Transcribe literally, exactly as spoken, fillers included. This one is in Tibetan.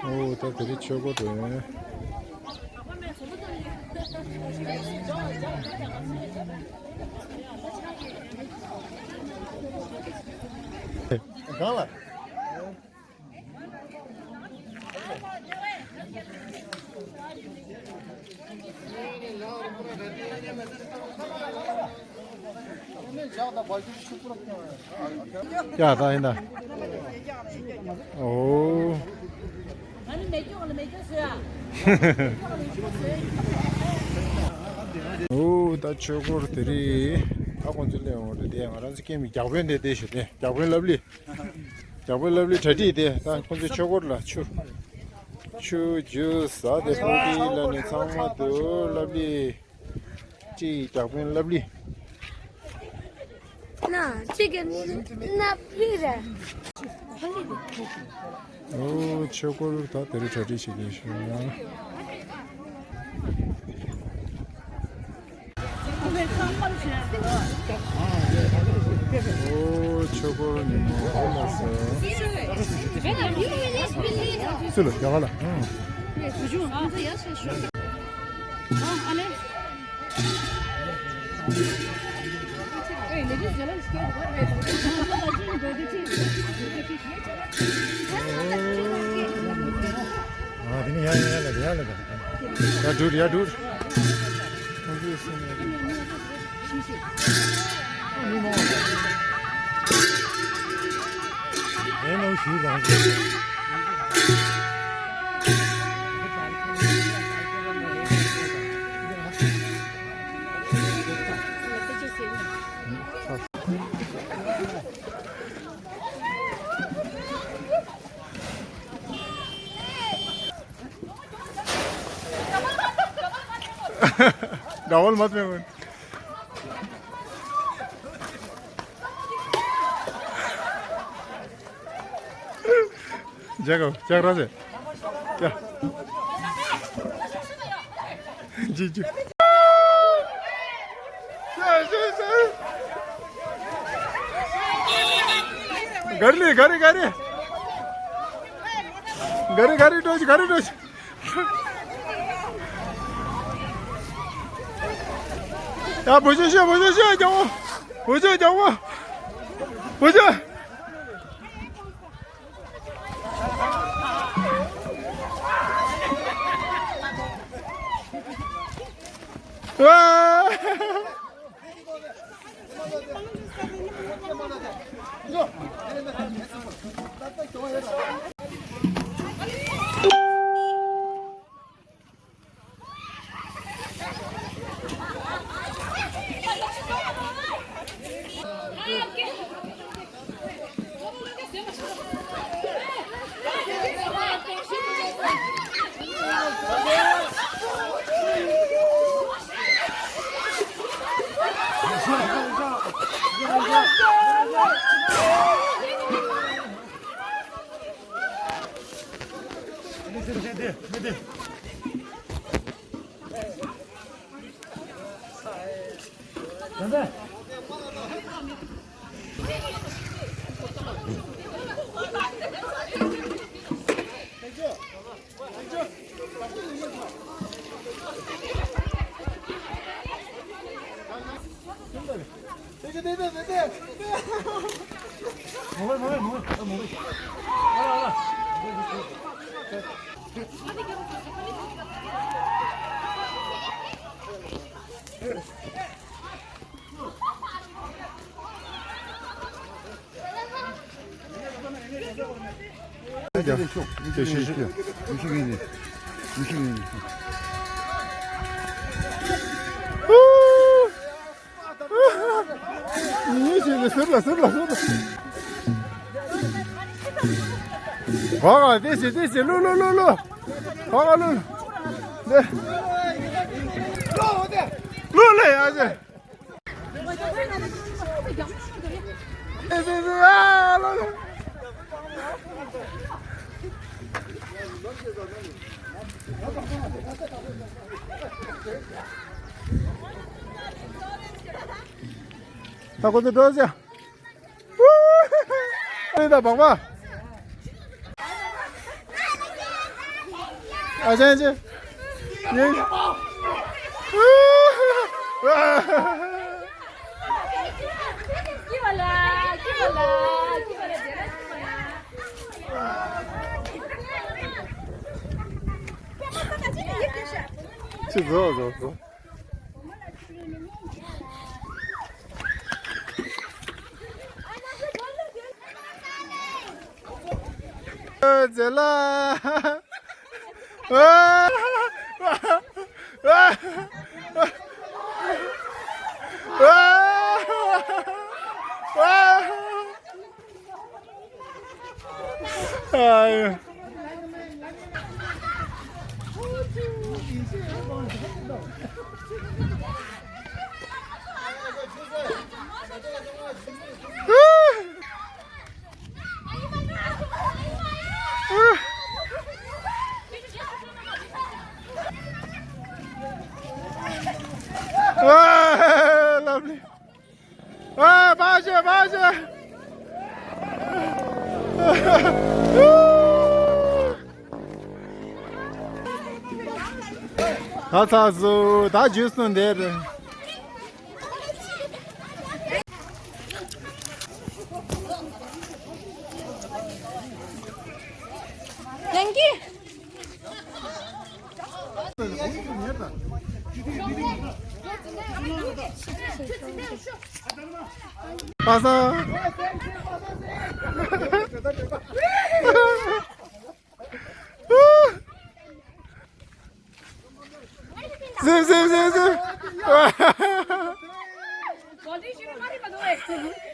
ཨོ་ད་དེ་རིང་ཆོས་སྒོ་རེད། གང་ལ། ཡ་ད་ཡིན་ད། ཨོ། ཨོ་ད་ཆོས་སྒོར་དེ་རིང་ཨ་ཁོང་ཚོ་སླེབས་ཡོང་བ་རེད་དེ། ང་རང་ཚོ་སྐྱེ་མི་རྒྱག་དཔོན་དེ་བསྡད་ཤག་དེ་རྒྱག་དཔོན་ལབ་ལི། རྒྱག་དཔོན་ལབ་ལི་གྲ་སྒྲིག་དེ་ད་ཁོང་ཚོའི་ཆོས་སྒོར་ལ་ཆུ། ཆུ་ཇུས་ཟ་དེ་ཕོ་དེ་ལ་ནི་ཚང་མ་དུ་ལབ་ལི། ཅི་རྒྱག་དཔོན་ལབ་ལི། ན་ཅི་གི་ནབ་ལི་ར། ཨོ་ཆོས་སྒོར་ད་དེ་རིང་གྲ་སྒྲིག་བྱེད་ཀྱི་ཤག་ཨོ་ཆོས་སྒོར་ཉིན་མོ་ཨོ་ལ་ཟེར། སུ་ལ་རྒྱ་གར་ལ། ཨང་། ཨ་ལེ། ཨ་དེ་ནི་ཡ་ཡ་ཡ་ལ་ཡ་ལ་ཡ་འགྲུར་ཡ་འགྲུར། ཨེ་ནོ་ཞུ་དང་། ཟླ་བ་ལ་མ་ཐོན། ཇག་ཇག་ར་ཟེ། ཇག་ཇི་ཇི། ག་རི་ལི་ག་རི་ག་རི། ག་རི་ག་རི་འགྲོ་ཅི་ག་རི་འགྲོ་ཅི། ཡ་བུ་ཆུ་ཤོད་བུ་ཆུ་ཤོད་རྒྱག་བོ། བུ་ཆུ་རྒྱག་བོ། བུ་ཆུ། ཨ། ད་ཁོ་ཚོ་འགྲོ་ཟེར། ཨ་ནི་ད་བག་མ། ཨ་ཅན་ཅན། ཡེ། ཅི་ཟོ་ཟོ་ཟོ། ཨ་ཙེ་ལ། ཨ། ཨ། ཨ། ཨ། ཨ། ཨ། ལབ་ནི། ཨ། ཕར་ཕྱིན་ཕར་ཕྱིན། ད་ཚ་སུ་ད་ཇུས་སུ་འདེབས། ཡང་གི། པ་སངས། ཟིན་ཟིན་ཟིན་ཟིན། གོ་ལྡིང་ཤི་རུ་མ་རིག་པ་འདུག་ཨེ།